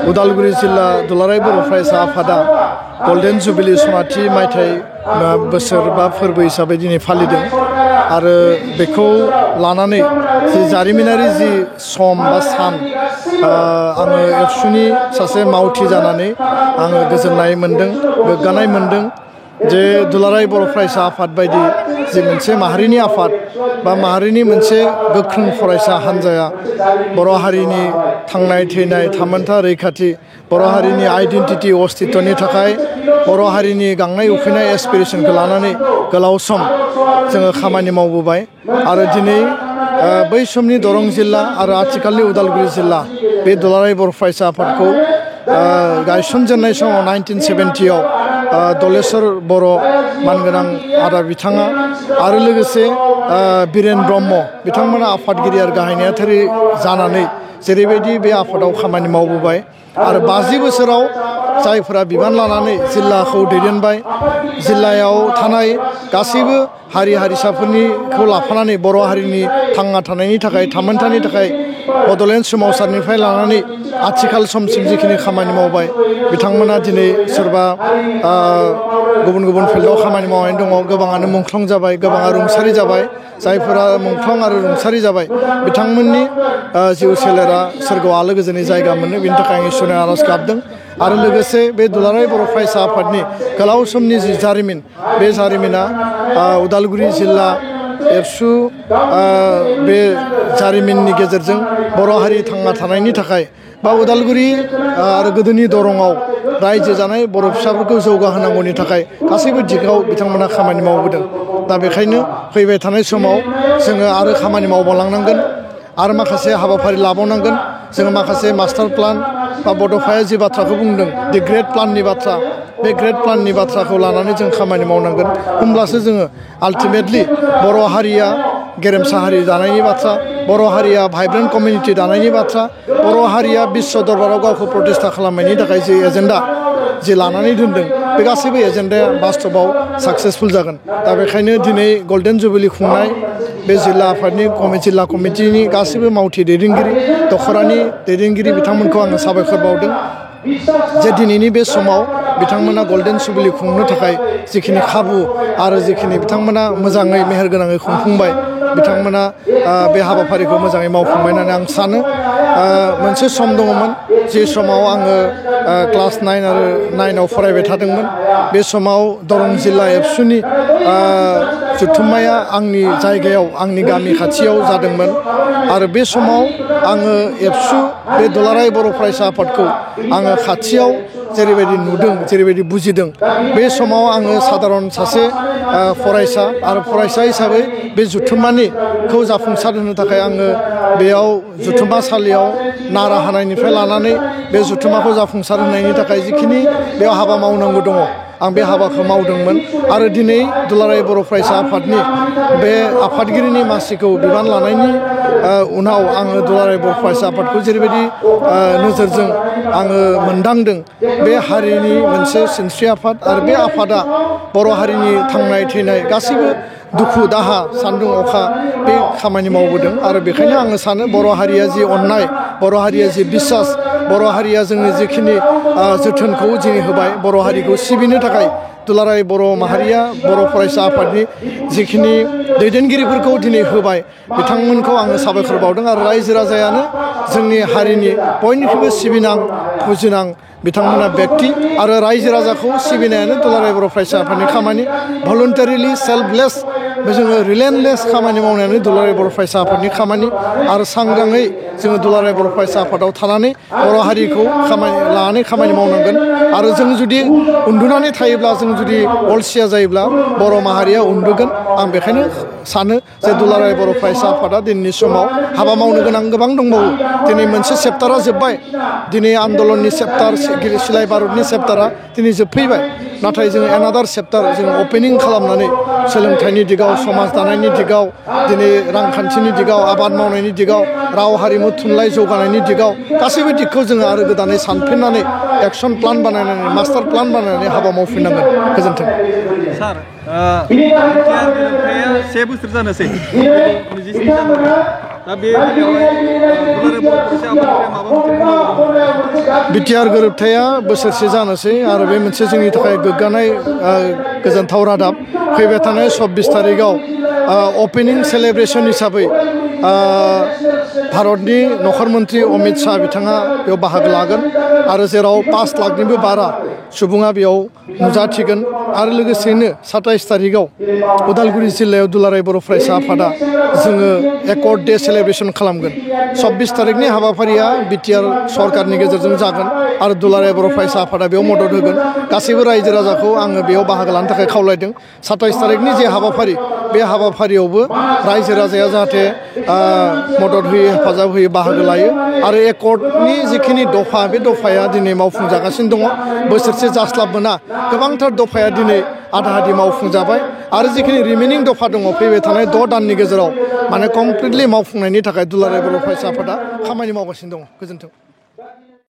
उदालगुरि जिल्ला दुलाराय बर' फरायसा आफादा गल्डेन जुबिलि सनाथि मायथाइ बोसोर बा फोरबो हिसाबै दिनै फालिदों आरो बेखौ लानानै जि जारिमिनारि जि सम बा सान आङो एबसुनि सासे मावथि जानानै आङो गोजोननाय मोनदों गोग्गानाय मोनदों जे दुलाराय बर' फरायसा आफाद बायदि जि मोनसे माहारिनि आफाद बा माहारिनि मोनसे गोख्रों फरायसा हान्जाया बर' हारिनि थांनाय थैनाय थामोन्था रैखाथि बर' हारिनि आइडेन्टिटि अस्तित्वनि थाखाय बर' हारिनि गांनाय उखैनाय एसपिरेसनखौ लानानै गोलाव सम जोङो खामानि मावबोबाय आरो दिनै बै समनि दरं जिल्ला आरो आथिखालनि उदालगुरि जिल्ला बे दुलाराय बर' फरायसा आफादखौ गायसनजेननाय समाव 1970आव दलेश्वर बर' मानगोनां आदा बिथाङा आरो लोगोसे बिरेन ब्रह्म बिथांमोना आफादगिरि आरो गाहाय नेहाथारि जानानै जेरैबायदि बे आफादाव खामानि मावबोबाय आरो 50 बोसोराव जायफोरा बिबान लानानै जिल्लाखौ दैदेनबाय जिल्लायाव थानाय गासैबो हारि हारिसाफोरनिखौ लाफानानै बर' हारिनि थांना थानायनि थाखाय थामोन्थानि थाखाय बड'लेण्ड सोमावसारनिफ्राय लानानै आथिखाल समसिम जिखिनि खामानि मावबाय बिथांमोना दिनै सोरबा गुबुन गुबुन फिल्डआव खामानि मावनानै दङ गोबाङानो मुंख्लं जाबाय गोबाङा रुंसारि जाबाय जायफोरा मुंख्लं आरो रुंसारि जाबाय बिथांमोननि जिउ सोलेरा सोरगोआव आलो गोजोननि जायगा मोनो बिनि थाखाय आं इसोरनि आर'ज गाबदों आरो लोगोसे बे दुलाराय बर' फरायसा आफादनि गोलाव समनि जि जारिमिन बे जारिमिना उदालगुरि जिल्ला एबसु बे जारिमिननि गेजेरजों बर' हारि थांना थानायनि थाखाय बा उदालगुरि आरो गोदोनि दरंआव रायजो जानाय बर' फिसाफोरखौ जौगाहोनांगौनि थाखाय गासैबो दिगाव बिथांमोना खामानि मावबोदों दा बेखायनो फैबाय थानाय समाव जोङो आरो खामानि मावबावलांनांगोन आरो माखासे हाबाफारि लाबावनांगोन जोङो माखासे मास्टार प्लान बा बड'फाया जि बाथ्राखौ बुंदों दि ग्रेड प्लाननि बाथ्रा बे ग्रेड प्लाननि बाथ्राखौ लानानै जों खामानि मावनांगोन होमब्लासो जोङो आल्टिमेटलि बर' हारिया गेरेमसा हारि दानायनि बाथ्रा बर' हारिया भाइब्रेन्ट कमिउनिटि दानायनि बाथ्रा बर' हारिया बिश्व दरबाराव गावखौ प्रतिष्ठा खालामनायनि थाखाय जि एजेन्डा जि लानानै दोनदों बे गासैबो एजेन्डाया बास्तबाव साक्सेसफुल जागोन दा बेखायनो दिनै गल्डेन जुबिलि खुंनाय बे जिल्ला आफादनि जिल्ला कमिटिनि गासैबो मावथि दैदेनगिरि दख'रानि दैदेनगिरि बिथांमोनखौ आङो साबायखर बावदों जे दिनैनि बे समाव बिथांमोना गल्डेन जुबिलि खुंनो थाखाय जिखिनि खाबु आरो जिखिनि बिथांमोना मोजाङै मेहेरगोनाङै खुंफुंबाय बिथांमोना बे हाबाफारिखौ मोजाङै मावफुंबाय होननानै आं सानो मोनसे सम दङमोन जे समाव आङो क्लास 9 आरो 9आव फरायबाय थादोंमोन बे समाव दरं जिल्ला एबसुनि जुथुम्माया आंनि जायगायाव आंनि गामि खाथियाव जादोंमोन आरो बे समाव आङो एबसु बे दुलाराय बर' फरायसा आफादखौ आङो खाथियाव जेरैबायदि नुदों जेरैबायदि बुजिदों बे समाव आङो साधारन सासे फरायसा आरो फरायसा हिसाबै बे जुथुम्मानिखौ जाफुंसार होनो थाखाय आङो बेयाव जुथुम्मासालियाव नारा हानायनिफ्राय लानानै बे जुथुम्माखौ जाफुंसार होनायनि थाखाय जिखिनि बेयाव हाबा मावनांगौ दङ आं बे हाबाखौ मावदोंमोन आरो दिनै दुलाराय बर' फरायसा आफादनि बे आफादगिरिनि मासिखौ बिबान लानायनि उनाव आङो दुलाराय बर' फरायसा आफादखौ जेरैबायदि नोजोरजों आङो मोनदांदों बे हारिनि मोनसे सिनस्रि आफाद आरो बे आफादा बर' हारिनि थांनाय थैनाय गासैबो दुखु दाहा सान्दुं अखा बे खामानि मावबोदों आरो बेखायनो आङो सानो बर' हारिया जि अननाय बर' हारिया जि बिसास बर' हारिया जोंनि जिखिनि जोथोनखौ जोंनि होबाय बर' हारिखौ सिबिनो थाखाय दुलाराय बर' माहारिया बर' फरायसा आफादनि जिखिनि दैदेनगिरिफोरखौ दिनै होबाय बिथांमोनखौ आङो साबायखर बावदों आरो रायजो राजायानो जोंनि हारिनि बयनिख्रुइबो सिबिनां फुजिनां बिथांमोना व्यक्ति आरो रायजो राजाखौ सिबिनायानो दुलाराय बर' फरायसा आफादनि खामानि भलुन्टारिलि सेल्फलेस जोङो रिलेन्टलेस खामानि मावनायानो दुलाराय बर' फरायसा आफादनि खामानि आरो सांग्राङै जोङो दुलाराय बर' फरायसा आफादाव थानानै बर' हारिखौ लानानै खामानि मावनांगोन आरो जों जुदि उन्दुनानै थायोब्ला जों जुदि अलसिया जायोब्ला बर' माहारिया उन्दुगोन आं बेखायनो सानो जे दुलाराय बर' फरायसा आफादा दिनैनि समाव हाबा मावनो गोनां गोबां दंबावो दिनै मोनसे चेप्टारा जोब्बाय दिनै आन्दलननि चेप्टार सिलाइ बारुदनि चेप्टारा दिनै जोबफैबाय नाथाय जोङो एनादार चेप्टार जों अपेनिं खालामनानै सोलोंथाइनि दिगाव समाज दानायनि दिगाव दिनै रांखान्थिनि दिगाव आबाद मावनायनि दिगाव राव हारिमु थुनलाइ जौगानायनि दिगाव गासैबो दिगखौ जोङो आरो गोदानै सानफिननानै एक्सन प्लान बानायनानै मास्टार प्लान बानायनानै हाबा मावफिननांगोन गोजोन्थों सार गोरोबथाया 1 बोसोर जानोसै 27 जानुवारि दा बे बेलायावहाय दुलाराय बर' फरायसा आफादनिफ्राय माबा मोनसे बुंनांगौ दं बिटिआर गोरोबथाया बोसोरसे जानोसै आरो बे मोनसे जोंनि थाखाय गोग्गानाय गोजोनथाव रादाब फैबाय थानाय 24 तारिखआव अपेनिं सेलेब्रेसन हिसाबै भारतनि नखर मन्त्रि अमित शाह बिथाङा बेयाव बाहागो लागोन आरो जेराव 5 लाखनिबो बारा सुबुङा बेयाव नुजाथिगोन आरो लोगोसेनो 27 तारिखआव उदालगुरि जिल्लायाव दुलाराय बर' फरायसा आफादा जोङो एकर्ड डे सेलेब्रेसन खालामगोन 24 तारिखनि हाबाफारिया बिटिआर सरकारनि गेजेरजों जागोन आरो दुलाराय बर' फरायसा आफादा बेयाव मदद होगोन गासैबो रायजो राजाखौ आङो बेयाव बाहागो लानो थाखाय खावलायदों 27 तारिखनि जे हाबाफारि बे हाबाफारियावबो रायजो राजाया जाहाथे मदद होयो हेफाजाब होयो बाहागो लायो आरो एकर्डनि जिखिनि दफा बे दफाया दिनै मावफुंजागासिनो दङ बोसोरसे जास्लाबमोना गोबांथार दफाया दिनै आधा आधि मावफुंजाबाय आरो जिखिनि रिमेनिं दफा दङ फैबाय थानाय 6 दाननि गेजेराव माने कमप्लिटलि मावफुंनायनि थाखाय दुलाराय बर' फरायसा आफादा खामानि मावगासिनो दङ गोजोन्थों।